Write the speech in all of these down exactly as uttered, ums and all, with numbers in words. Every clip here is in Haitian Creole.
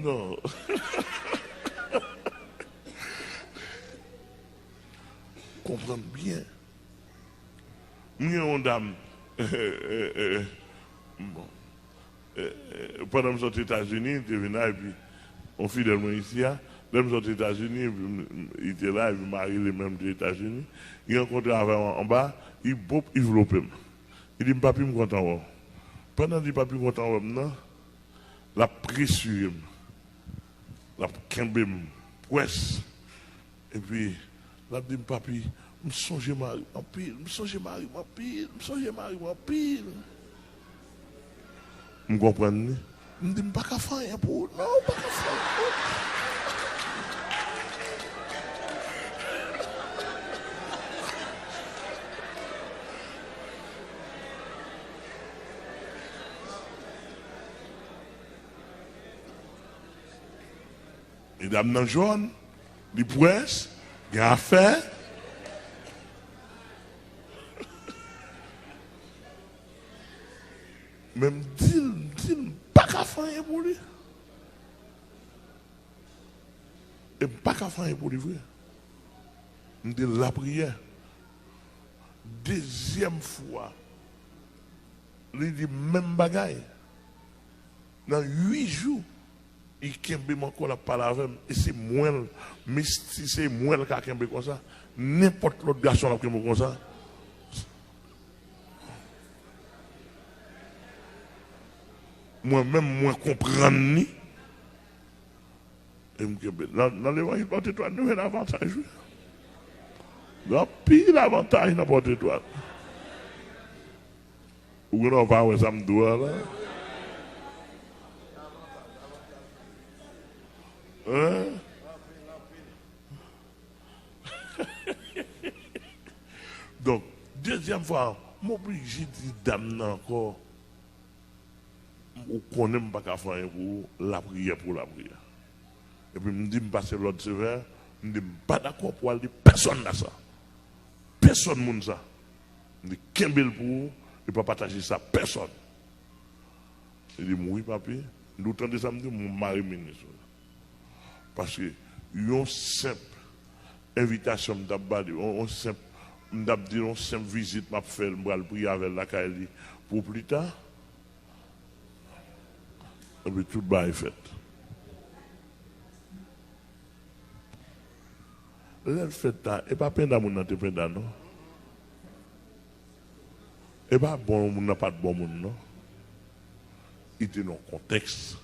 Non. Konprann byen. M gen yon dam, bon, pandan m sot Etazini, li te vin la, epi yon fidèl mwen isi a, lè m sot Etazini, epi m- m- li te la, epi mari li menm te Etazini, li rankontre avè m anba, li bop, li vlope m. Li di m, "Papi, m kontan wè w." Pandan li di, "Papi, m kontan wè w" nan, l ap presire m, l ap kenbe m pwès, epi l ap di m, "Papi, m sonje mari m anpil, m sonje mari m anpil, m sonje mari m anpil." M konprann li. M di, "M pa ka fè anyen pou ou, non, m pa ka fè anyen pou ou." Medam nan jòn, li pwès, gen afè. Men m di l, m di l, m pa ka fè anyen pou li. E m pa ka fè anyen pou li vre. M di l lapriyè. Dezyèm fwa, li di menm bagay. Nan uit jou, li kenbe m ankò, l ap pale avè m. E se mwen l, misti, se mwen l ka kenbe konsa. Nenpòt lòt gason l ap kenbe w konsa. Mwen menm, mwen konprann li. E m kenbe. Nan, nan levanjil Pòtetwal, nou jwenn avantaj, wi. Gen anpil avantaj nan Pòtetwal. Ou konnen w pa wè sa m di w a la? Hein? Donk, dezyèm fwa, m oblije di dam nan ankò, ou konnen m pa ka fè anyen pou ou, lapriyè pou lapriyè. Epi m di, m pase lòd sevè, m di, m pa dakò pou al di pèsonn la sa. Pèsonn moun sa. M di, kenbe l pou ou, e pa pataje sa pèsonn. Li di m, wi, papi. M di, ou tande sa m di w, m mare minis ou. Paske yon senp envitasyon m t ap ba li, yon, yon senp, m t ap di yon senp vizit m ap fè l, m pral priye avè l lakay li pou pita. Epi tout bagay fèt. Lè l fèt la, e pa penda moun nan te penda, non. E pa bon moun nan pa t bon moun, non. Li te nan yon kontèks.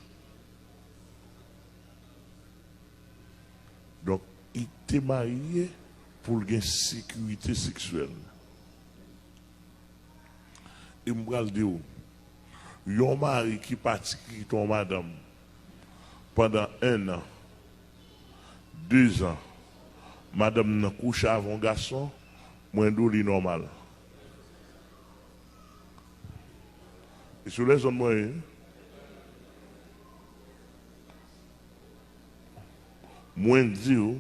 Donk, li te marye pou l gen sekirite seksyèl. E m pral di w, yon mari ki pati kite yon madanm pandan en an, de zan, madanm nan kouche avè yon gason, mwen di w li nòmal. E sou lèzòd mwen ye. Mwen di w,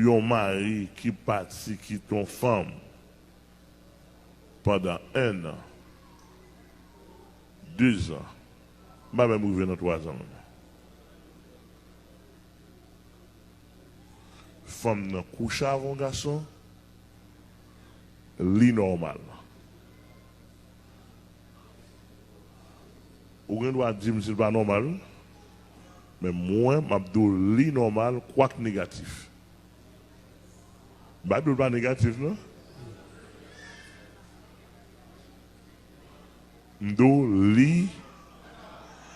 yon mari ki pati kite yon fanm pandan en an, de zan, m pa menm rive nan twa zan menm. Fanm nan kouche avè yon gason, li nòmal. Ou gen dwa di m si l pa nòmal, men mwen, m ap di w li nòmal, kwak negatif. Bib la pa negatif, non. M di w li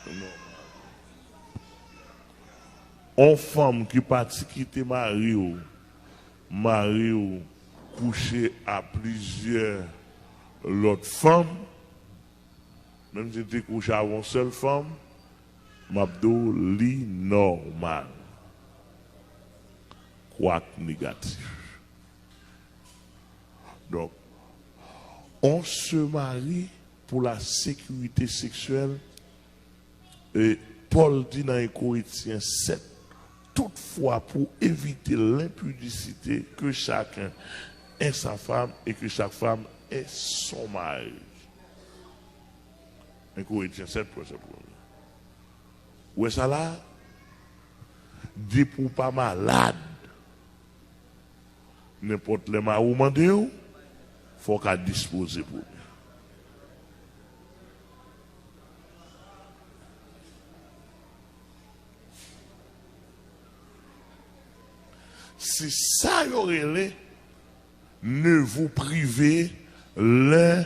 nòmal. On fanm ki pati kite mari w, mari w kouche a plizyè lòt fanm, menm si l te kouche avè yon sèl fanm, m ap di w li nòmal. Kwak negatif. Donk, on se mari pour la sécurité sexuelle, e Pòl di nan en Korentyen sèt, toutfwa, pou evite lenpidisite, ke chacun ait sa femme et que chaque femme ait son mari. En Korentyen sèt, vèsè premye. Ou wè sa la? Depi w pa malad, nenpòt lè mari w mande w, fò w ka dispoze pou li. Se sa yo rele ne vous privez l'un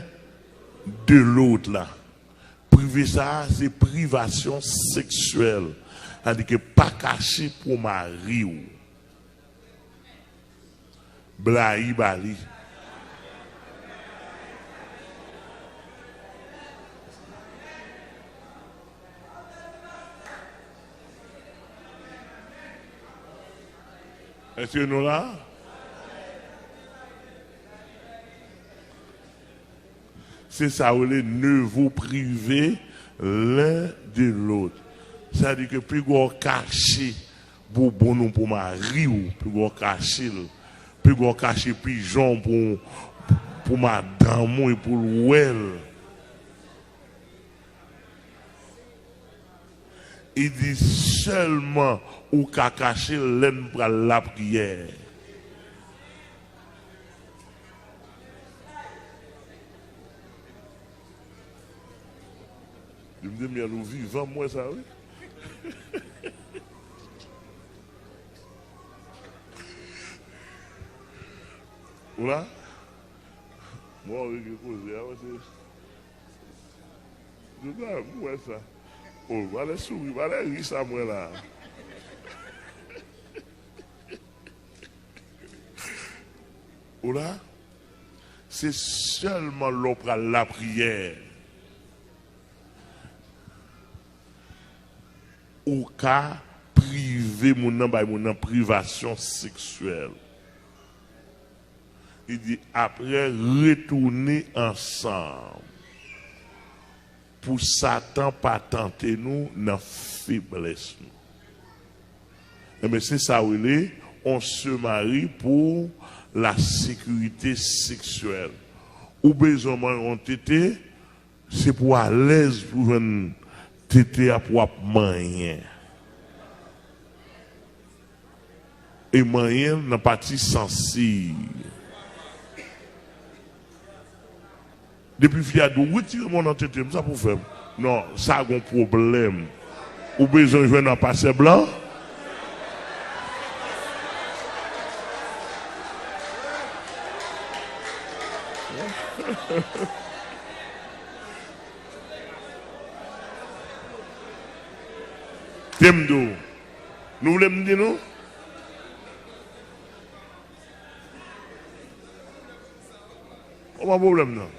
de l'autre la. Prive sa a, se privasyon seksyèl. Sa di ke pa kache pou mari w. Blayi ba li. Èske nou la? Se sa yo rele ne vous privez l'un de l'autre. Sa di ke pi gwo kache bouboun ou pou mari w, pi gwo kache l, pi gwo kache pijon pou, pou madanm ou e pou l wè l. Li di sèlman ou ka kache l lè n pral lapriyè. Li m di myèl ou vivan, m wè sa wi. Ou la? Mwen rete koze a, se Jouda, m wè sa. O, valè souri, valè ri sa m wè la. Ou la? Se sèlman lè w pral lapriyè ou ka prive moun nan, bay moun nan privasyon seksyèl. Li di, apre, retounen ansanm pou Satan pa tante nou nan feblès nou. Enben, se sa w rele, on se marie pour la sécurité sexuelle. Ou bezwen manyen yon tete, se pou w alèz pou w jwenn tete a pou w ap manyen. E manyen l nan pati sansiv. Depi fi a di w, retire men w nan tete m, sa pou w fè m? Non, sa gon pwoblèm. Ou bezwen jwenn yon pasè blan? Te m di w. Nou vle m di nou? Kòman pwoblèm nan?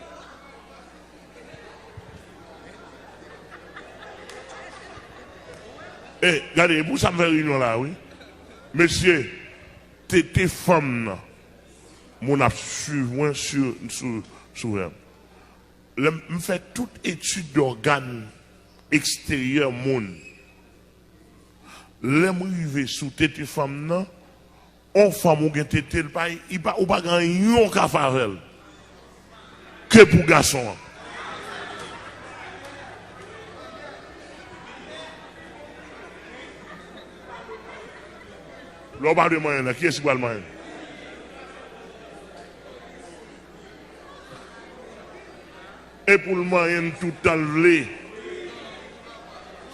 E, gade, e pou sa m fè reyinyon la, wi. Mesye, tete fanm nan, moun ap swiv mwen sou, sou, sou, lè m, m fè tout etid dògàn eksteryè moun. Lè m rive sou tete fanm nan, on fanm ou gen tete, l pa, li pa, ou pa gen anyen w ka fè avè l. Ke pou gason an. Lè w pa vle manyen nan, kiyès ki pral manyen? E pou l manyen n toutan l vle.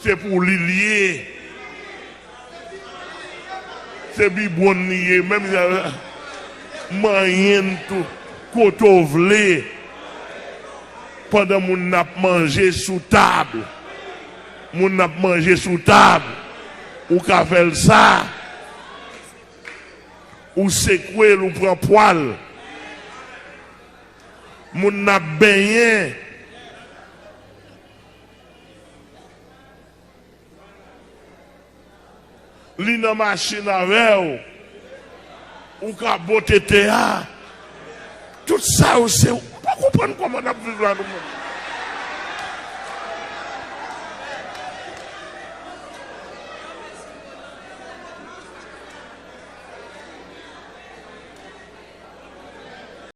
Se pou li l ye. Se bibwon li ye. Menm jan manyen n tou kote w vle. Pandan moun nan ap manje sou tab. Moun nan ap manje sou tab. Ou ka fè l sa. Ou sekwe l, ou pran pwa l. Moun nan ap benyen. Li nan machin avè w. Ou ka bo tete a. Tout sa yo se, ou pa konprann kòman n ap viv la nou menm.